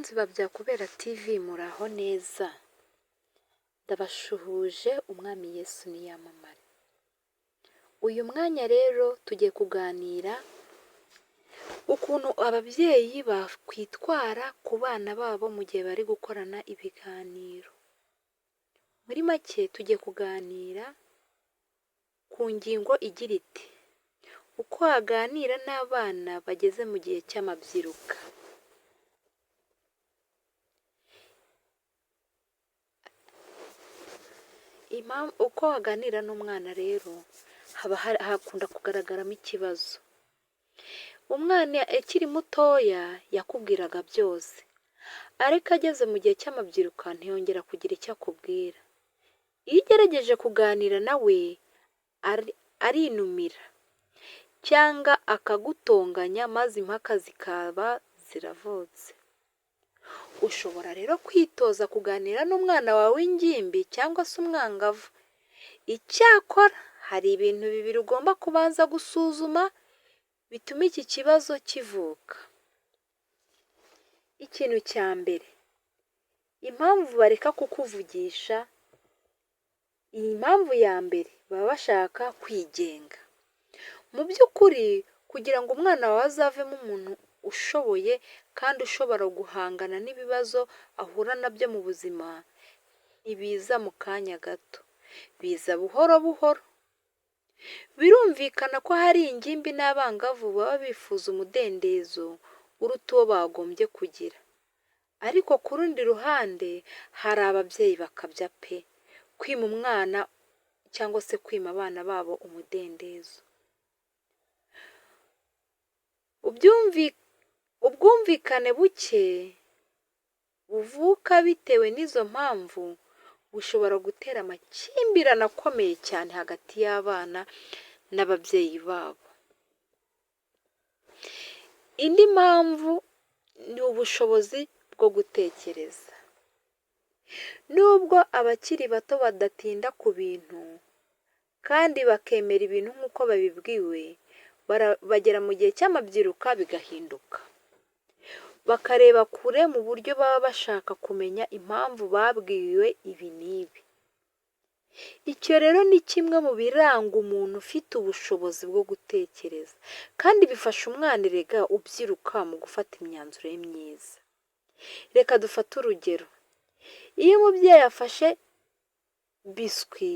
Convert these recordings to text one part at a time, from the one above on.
Bakunzi ba Byakubera TV muraho neza, ndabashuhuje Umwami Yesu niyamamare. Uyu mwanya rero tugiye kuganira ukuntu ababyeyi bakwitwara ku bana babo mu gihe bari gukorana ibiganiro. Muri make tugiye kuganira ku ngingo igira iti uko waganira n'abana bageze mu gihe cy'amabyiruka. Uko waganira n'umwana rero haba hakunda kugaragaramo ikibazo. Umwana akiri mutoya yakubwiraga byose, ariko ageze mu gihe cy'amabyiruka ntiyongera kugira icyo akubwira. Iyo ugerageje kuganira nawe arinumira cyangwa akagutonganya maze impaka zikaba ziravutse. Ushobora rero kwitoza kuganira n'umwana wawe w'ingimbi cyangwa se umwangavu. Icyakora hari ibintu bibiri ugomba kubanza gusuzuma bituma iki kibazo kivuka. Ikintu cya mbere, impamvu bareka kukuvugisha, iyi mpamvu ya mbere baba bashaka kwigenga. Mu by'ukuri kugira ngo umwana wawe azavemo umuntu ushoboye kandi ushobora guhangana n'ibibazo ahura nabyo mu buzima, ntibiza mu kanya gato, biza buhoro buhoro. Birumvikana ko hari ingimbi n'abangavu baba bifuza umudendezo uruta uwo bagombye kugira. Ariko ku rundi ruhande hari ababyeyi bakabya pe! Kwima umwana cyangwa se kwima abana babo umudendezo. Ubwumvikane buke buvuka bitewe n'izo mpamvu bushobora gutera amakimbirane akomeye cyane hagati y'abana n'ababyeyi babo. Indi mpamvu ni ubushobozi bwo gutekereza. Nubwo abakiri bato badatinda ku bintu kandi bakemera ibintu nk'uko babibwiwe, bagera mu gihe cy'amabyiruka bigahinduka. Bakareba kure mu buryo baba bashaka kumenya impamvu babwiwe ibi n'ibi. Icyo rero ni kimwe mu biranga umuntu ufite ubushobozi bwo gutekereza, kandi bifasha umwana erega ubyiruka mu gufata imyanzuro ye myiza. Reka dufate urugero, iyo umubyeyi afashe biswi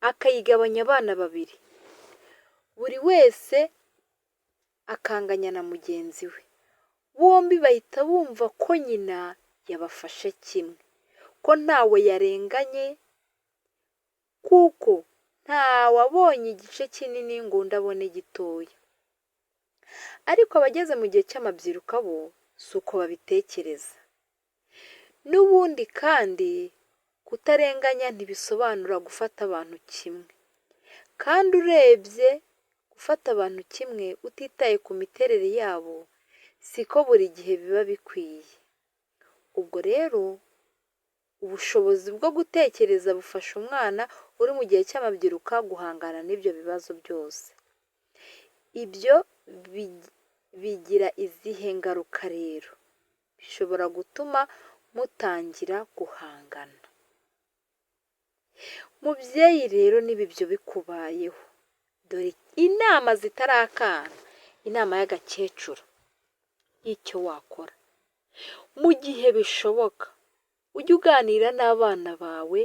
akayigabanya abana babiri, buri wese akanganya na mugenzi we, bombi bahita bumva ko nyina yabafashe kimwe, ko ntawe yarenganye kuko ntawabonye igice kinini ngo undi abone gitoya. Ariko abageze mu gihe cy'amabyiruka bo si uko babitekereza. N'ubundi kandi kutarenganya ntibisobanura gufata abantu kimwe. Kandi urebye gufata abantu kimwe utitaye ku miterere yabo siko buri gihe biba bikwiye. Ubwo rero ubushobozi bwo gutekereza bufasha umwana uri mu gihe cy'amabyiruka guhangana n'ibyo bibazo byose. Ibyo bigira izihe ngaruka rero? Bishobora gutuma mutangira guhangana. Mubyeyi rero niba ibyo bikubayeho, dore inama zitari akana, inama y'agakecuru y'icyo wakora. Mu gihe bishoboka ujye uganira n'abana bawe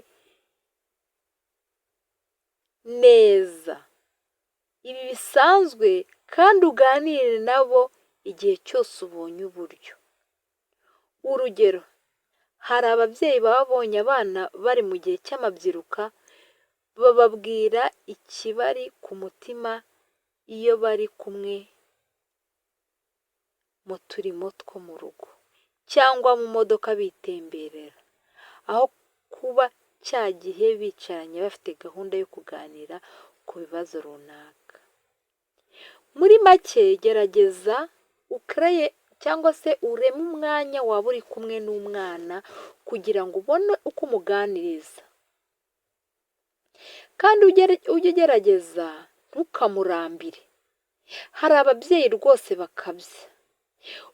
neza. Ibi bisanzwe kandi uganire nabo igihe cyose ubonye uburyo. Urugero, hari ababyeyi babonye abana bari mu gihe cy'amabyiruka, bababwira ikibari ku mutima iyo bari kumwe mu turimo two mu rugo cyangwa mu modoka bitemberera, aho kuba cya gihe bicaranye bafite gahunda yo kuganira ku bibazo runaka. Muri make gerageza ukereye cyangwa se ureme umwanya waba uri kumwe n'umwana kugira ngo ubone uko umuganiriza. Kandi ujye ugerageza ntukamurambire. Hari ababyeyi rwose bakabya.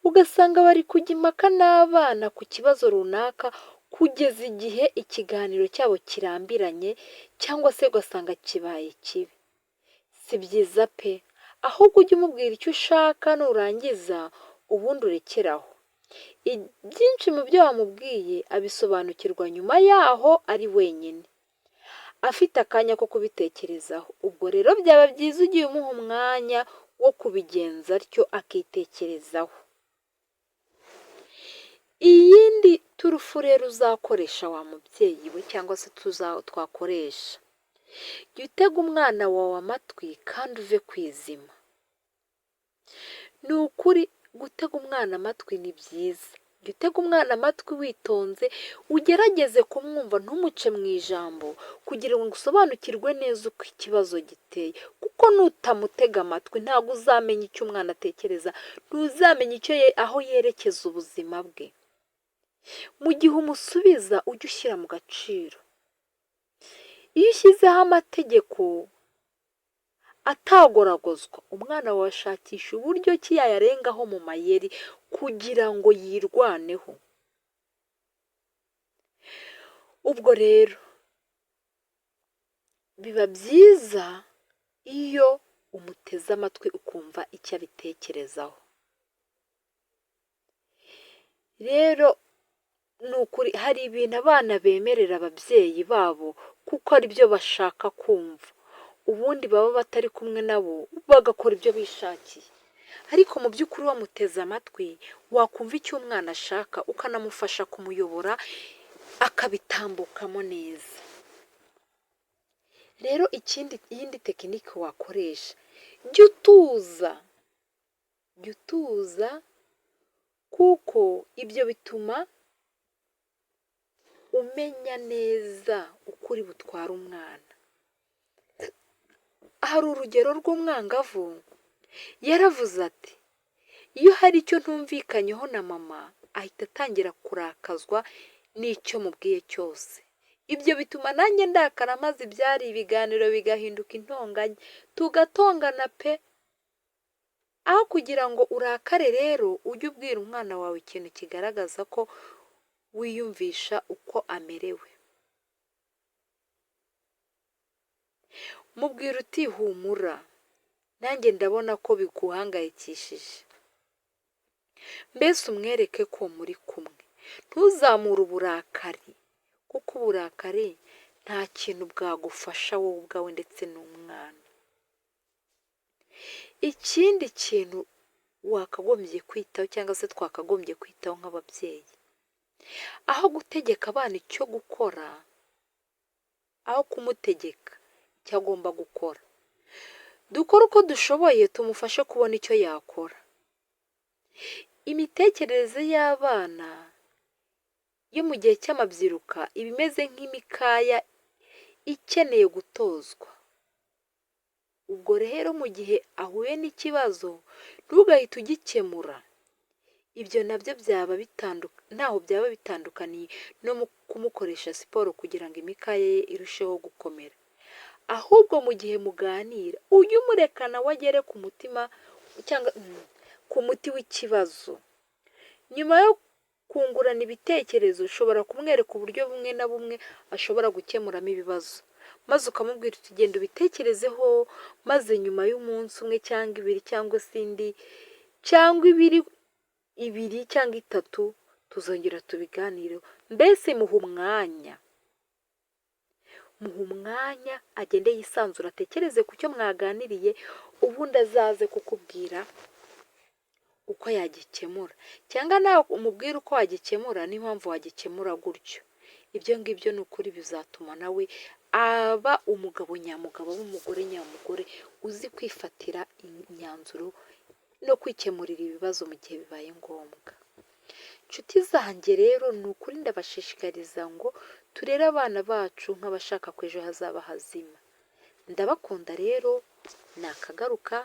Ugasanga bari kujya impaka n'abana ku kibazo runaka kugeza igihe ikiganiro cyabo kirambiranye cyangwa se ugasanga kibaye kibi. Si byiza pe! Ahubwo ujye umubwira icyo ushaka, nurangiza ubundi urekere aho. Byinshi mu byo wamubwiye abisobanukirwa nyuma yaho ari wenyine, afite akanya ko kubitekerezaho. Ubwo rero byaba byiza ugiye umuha umwanya wo kubigenza atyo akitekerezaho. Iyindi turufu rero uzakoresha wa mubyeyi we cyangwa se twakoresha, jya utega umwana wawe amatwi kandi uve ku izima. Ni ukuri gutega umwana amatwi ni byiza. Jya utega umwana amatwi witonze, ugerageze kumwumva, ntumuce mu ijambo kugira ngo usobanukirwe neza uko ikibazo giteye, kuko nutamutega amatwi ntabwo uzamenya icyo umwana atekereza, ntuzamenya icyo aho yerekeza ubuzima bwe. Mu gihe umusubiza ujye ushyira mu gaciro. Iyo ushyizeho amategeko atagoragozwa, umwana wawe ashakisha uburyo ki yayarengaho mu mayeri kugira ngo yirwaneho. Ubwo rero biba byiza iyo umuteze amatwi ukumva icyo abitekerezaho. Rero ni ukuri hari ibintu abana bemerera ababyeyi babo kuko ari byo bashaka kumva, ubundi baba batari kumwe nabo bagakora ibyo bishakiye. Ariko mu by'ukuri wamuteze amatwi wakumva icyo umwana ashaka, ukanamufasha kumuyobora akabitambukamo neza. Rero ikindi, iyindi tekinike wakoresha, jya utuza, jya utuza kuko ibyo bituma umenya neza uko uri butware umwana. Hari urugero rw'umwangavu yaravuze ati: "Iyo hari icyo ntumvikanyeho na mama, ahita atangira kurakazwa n'icyo mubwiye cyose. Ibyo bituma nanjye ndakara, maze ibyari ibiganiro bigahinduka intonganya, tugatongana pe!" Aho kugira ngo urakare rero, ujye ubwira umwana wawe ikintu kigaragaza ko wiyumvisha uko amerewe. Mubwira uti: "Humura, nanjye ndabona ko biguhangayikishije." Mbese umwereke ko muri kumwe. Ntuzamure uburakari kuko uburakari nta kintu bwagufasha wowe ubwawe ndetse n'umwana. Ikindi kintu wakagombye kwitaho cyangwa se twakagombye kwitaho nk'ababyeyi, aho gutegeka abana icyo gukora, aho kumutegeka icyo agomba gukora, dukore uko dushoboye tumufashe kubona icyo yakora. Imitekerereze y'abana yo mu gihe cy'amabyiruka iba imeze nk'imikaya ikeneye gutozwa. Ubwo rero mu gihe ahuye n'ikibazo ntugahite ugikemura. Ibyo nabyo byaba ntaho byaba bitandukaniye no kumukoresha siporo kugira ngo imikaya ye irusheho gukomera. Ahubwo mu gihe muganira ujye umureka nawe agere ku mutima cyangwa ku muti w'ikibazo. Nyuma yo kungurana ibitekerezo, ushobora kumwereka uburyo bumwe na bumwe ashobora gukemuramo ibibazo, maze ukamubwira uti: "Genda ubitekerezeho, maze nyuma y'umunsi umwe cyangwa ibiri cyangwa se indi cyangwa ibiri cyangwa itatu tuzongera tubiganireho." Mbese muha umwanya, muha umwanya agende yisanzura, atekereze ku cyo mwaganiriye, ubundi azaze kukubwira uko yagikemura, cyangwa nawe umubwire uko wagikemura n'impamvu wagikemura gutyo. Ibyo ngibyo ni ukuri bizatuma nawe aba umugabo nyamugabo, w'umugore nyamugore, uzi kwifatira imyanzuro no kwikemurira ibibazo mu gihe bibaye ngombwa. Inshuti zanjye rero, ni ukuri ndabashishikariza ngo turere abana bacu nk'abashaka ko ejo hazaba hazima. Ndabakunda rero, nakagaruka.